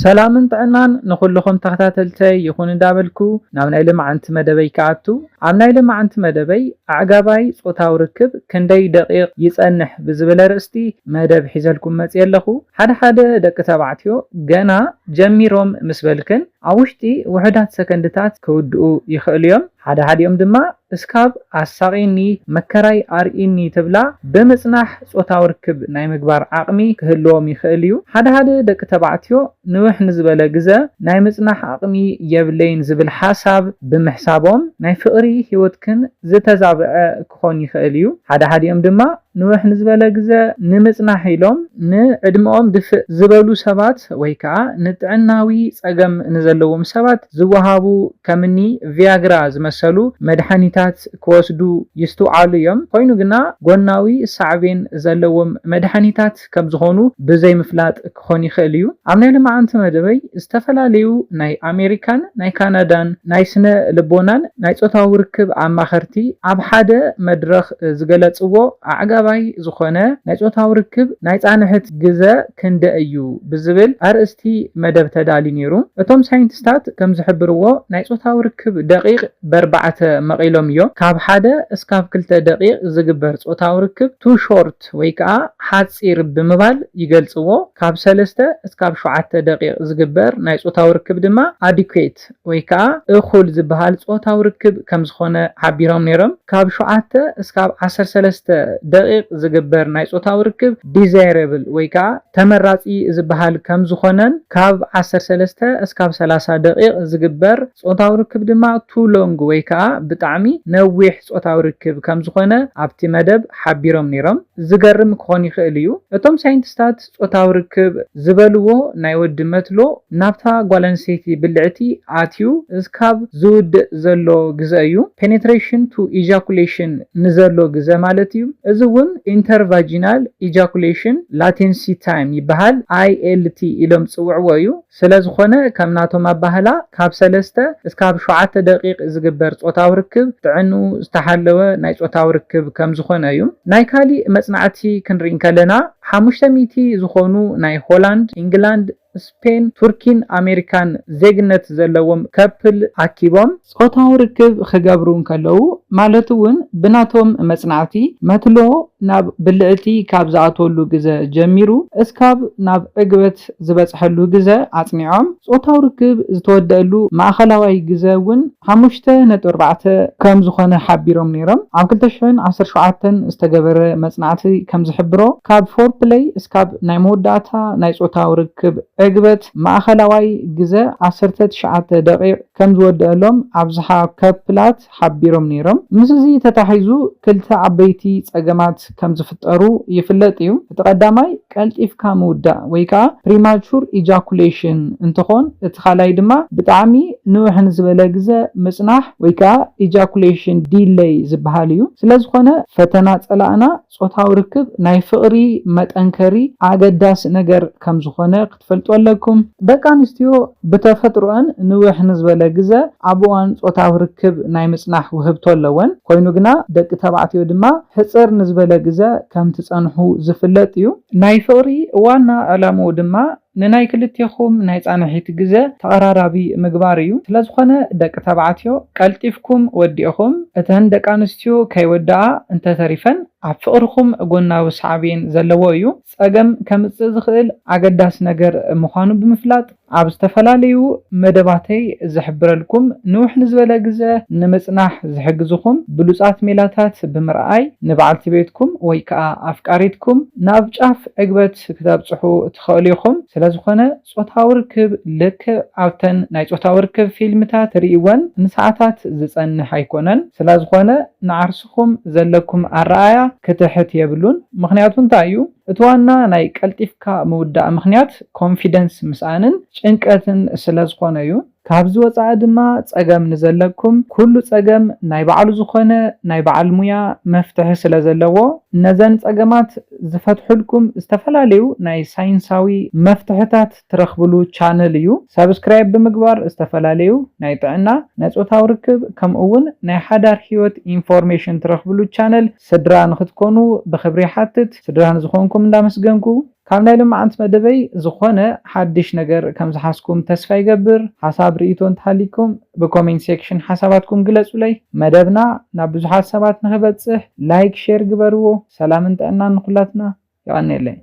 ሰላምን ጥዕናን ንኹልኹም ተኸታተልተይ ይኹን እንዳበልኩ ናብ ናይ ልምዓንቲ መደበይ ክኣቱ። ኣብ ናይ ልምዓንቲ መደበይ ኣዕጋባይ ጾታዊ ርክብ ክንደይ ደቂቕ ይጸንሕ ብዝብል ኣርእስቲ መደብ ሒዘልኩም መጽየ ኣለኹ። ሓደ ሓደ ደቂ ተባዕትዮ ገና ጀሚሮም ምስ በልክን ኣብ ውሽጢ ውሑዳት ሰከንድታት ክውድኡ ይኽእሉ እዮም። ሓደ ሓዲኦም ድማ እስካብ ኣሳቒኒ መከራይ ኣርኢኒ ትብላ ብምጽናሕ ጾታዊ ርክብ ናይ ምግባር ዓቕሚ ክህልዎም ይኽእል እዩ። ሓደ ሓደ ደቂ ተባዕትዮ ንውሕ ንዝበለ ግዘ ናይ ምጽናሕ ዓቕሚ የብለይን ዝብል ሓሳብ ብምሕሳቦም ናይ ፍቕሪ ህይወትክን ዝተዛብዐ ክኾን ይኽእል እዩ። ሓደ ሓዲኦም ድማ ንውሕ ንዝበለ ግዘ ንምጽናሕ ኢሎም ንዕድመኦም ድፍእ ዝበሉ ሰባት ወይ ከዓ ንጥዕናዊ ጸገም ንዘለዎም ሰባት ዝወሃቡ ከምኒ ቪያግራ ዝመሰሉ መድሓኒታት ክወስዱ ይስትውዓሉ እዮም። ኮይኑ ግና ጎናዊ ሳዕቤን ዘለዎም መድሓኒታት ከም ዝኾኑ ብዘይ ምፍላጥ ክኾን ይኽእል እዩ። ኣብ ናይ ልምዓንቲ መደበይ ዝተፈላለዩ ናይ ኣሜሪካን ናይ ካናዳን ናይ ስነ ልቦናን ናይ ጾታዊ ርክብ ኣማኸርቲ ኣብ ሓደ መድረኽ ዝገለጽዎ ኣዕጋባይ ዝኾነ ናይ ጾታዊ ርክብ ናይ ጻንሕት ግዘ ክንደ እዩ ብዝብል ኣርእስቲ መደብ ተዳልዩ ነይሩ። እቶም ሳይንቲስታት ከም ዝሕብርዎ ናይ ጾታዊ ርክብ ደቂቕ በርባዕተ መቒሎም እዮም። ካብ ሓደ እስካብ ክልተ ደቂቕ ዝግበር ጾታዊ ርክብ ቱ ሾርት ወይ ከዓ ሓፂር ብምባል ይገልፅዎ። ካብ ሰለስተ እስካብ ሸውዓተ ደቂቕ ዝግበር ናይ ጾታዊ ርክብ ድማ ኣዲኩዌት ወይ ከዓ እኹል ዝበሃል ጾታዊ ርክብ ከም ዝኾነ ሓቢሮም ነይሮም። ካብ ሸውዓተ እስካብ ዓሰርተ ሰለስተ ደቂቕ ዝግበር ናይ ጾታዊ ርክብ ዲዛይረብል ወይ ከዓ ተመራፂ ዝበሃል ከም ዝኾነን ካብ ዓሰርተ ሰለስተ እስካብ ሰላሳ ደቂቕ ዝግበር ጾታዊ ርክብ ድማ ቱ ሎንግ ወይ ከዓ ብጣዕሚ ነዊሕ ጾታዊ ርክብ ከም ዝኾነ ኣብቲ መደብ ሓቢሮም ነይሮም። ዝገርም ክኾን ይኽእል እዩ። እቶም ሳይንቲስታት ጾታዊ ርክብ ዝበልዎ ናይ ወዲ መትሎ ናብታ ጓል ኣንስተይቲ ብልዕቲ ኣትዩ እስካብ ዝውድእ ዘሎ ግዘ እዩ። ፔኔትሬሽን ቱ ኢጃኩሌሽን ንዘሎ ግዘ ማለት እዩ። እዚ እውን ኢንተርቫጂናል ኢጃኩሌሽን ላቴንሲ ታይም ይበሃል፣ ኣይ ኤል ቲ ኢሎም ዝፅውዕዎ እዩ። ስለ ዝኾነ ከም ናቶም ኣባህላ ካብ ሰለስተ እስካብ ሸውዓተ ደቂቕ ዝግበር ጾታዊ ርክብ ጥዕንኡ ዝተሓለወ ናይ ጾታዊ ርክብ ከም ዝኾነ እዩ። ናይ ካሊእ መጽናዕቲ ክንርኢ እንከለና ሓሙሽተ ሚእቲ ዝኾኑ ናይ ሆላንድ፣ ኢንግላንድ፣ ስፔን፣ ቱርኪን ኣሜሪካን ዜግነት ዘለዎም ከፕል ኣኪቦም ጾታዊ ርክብ ክገብሩ እንከለዉ ማለት እውን ብናቶም መጽናዕቲ መትሎ ናብ ብልዕቲ ካብ ዝኣትወሉ ግዘ ጀሚሩ እስካብ ናብ ዕግበት ዝበፅሐሉ ግዘ ኣፅኒዖም። ጾታዊ ርክብ ዝተወደአሉ ማእኸላዋይ ግዘ እውን ሓሙሽተ ነጥቢ ኣርባዕተ ከም ዝኾነ ሓቢሮም ነይሮም። ኣብ ክልተ ሽሕን ዓሰርተ ሸውዓተን ዝተገበረ መፅናዕቲ ከም ዝሕብሮ ካብ ፎርፕለይ እስካብ ናይ መወዳእታ ናይ ጾታዊ ርክብ ዕግበት ማእኸላዋይ ግዘ ዓሰርተ ትሽዓተ ደቂቕ ከም ዝወደአሎም ኣብዝሓ ከፕላት ሓቢሮም ነይሮም። ምስ እዚ ተታሒዙ ክልተ ዓበይቲ ጸገማት ከም ዝፍጠሩ ይፍለጥ እዩ። እቲ ቀዳማይ ቀልጢፍካ ምውዳእ ወይ ከዓ ፕሪማቹር ኢጃኩሌሽን እንትኾን፣ እቲ ካልኣይ ድማ ብጣዕሚ ንውሕ ንዝበለ ግዘ ምጽናሕ ወይ ከዓ ኢጃኩሌሽን ዲለይ ዝበሃል እዩ። ስለዝኾነ ፈተና ጸላእና ጾታዊ ርክብ ናይ ፍቕሪ መጠንከሪ ኣገዳሲ ነገር ከም ዝኾነ ክትፈልጡ ኣለኩም። ደቂ ኣንስትዮ ብተፈጥሮአን ንውሕ ንዝበለ ግዘ ኣብ እዋን ጾታዊ ርክብ ናይ ምጽናሕ ውህብቶ ኣለወን። ኮይኑ ግና ደቂ ተባዕትዮ ድማ ሕጽር ንዝበለ ግዘ ከም ትጸንሑ ዝፍለጥ እዩ። ናይ ፍቕሪ ዋና ዕላምኡ ድማ ንናይ ክልቴኹም ናይ ጻንሒት ግዘ ተቐራራቢ ምግባር እዩ። ስለዝኾነ ደቂ ተባዕትዮ ቀልጢፍኩም ወዲእኹም እተን ደቂ ኣንስትዮ ከይወድኣ እንተተሪፈን ኣብ ፍቕርኹም ጎናዊ ሳዕቤን ዘለዎ እዩ። ጸገም ከምጽእ ዝኽእል ኣገዳሲ ነገር ምዃኑ ብምፍላጥ ኣብ ዝተፈላለዩ መደባተይ ዝሕብረልኩም ንውሕ ንዝበለ ግዘ ንምጽናሕ ዝሕግዝኹም ብሉጻት ሜላታት ብምርኣይ ንበዓልቲ ቤትኩም ወይ ከኣ ኣፍቃሪትኩም ናብ ጫፍ ዕግበት ክተብጽሑ ትኽእሉ ኢኹም። ስለዝኾነ ጾታዊ ርክብ ልክዕ ኣብተን ናይ ጾታዊ ርክብ ፊልምታት ትርእይወን ንሰዓታት ዝጸንሕ ኣይኮነን። ስለዝኾነ ንዓርስኹም ዘለኩም ኣረኣእያ ክትሕት የብሉን። ምኽንያቱ እንታይ እዩ? እቲ ዋና ናይ ቀልጢፍካ ምውዳእ ምኽንያት ኮንፊደንስ ምስኣንን ጭንቀትን ስለዝኾነ እዩ። ካብዚ ወጻኢ ድማ ጸገም ንዘለኩም ኩሉ ጸገም ናይ ባዕሉ ዝኾነ ናይ በዓል ሙያ መፍትሒ ስለዘለዎ ነዘን ጸገማት ዝፈትሑልኩም ዝተፈላለዩ ናይ ሳይንሳዊ መፍትሕታት ትረኽብሉ ቻነል እዩ። ሳብስክራይብ ብምግባር ዝተፈላለዩ ናይ ጥዕና፣ ናይ ጾታዊ ርክብ ከምኡ እውን ናይ ሓዳር ህይወት ኢንፎርሜሽን ትረኽብሉ ቻነል ስድራ ንኽትኮኑ ብኽብሪ ይሓትት። ስድራ ንዝኾንኩም እንዳመስገንኩ ካብ ናይ ልማዓንቲ መደበይ ዝኾነ ሓድሽ ነገር ከም ዝሓዝኩም ተስፋ ይገብር። ሓሳብ ርእይቶ እንተሃሊኩም ብ comment section ሓሳባትኩም ግለጹለይ። መደብና ናብ ብዙሓት ሰባት ንኽበጽሕ like share ግበርዎ። ሰላምን ጥዕናን ንኹላትና። የቐንየለይ።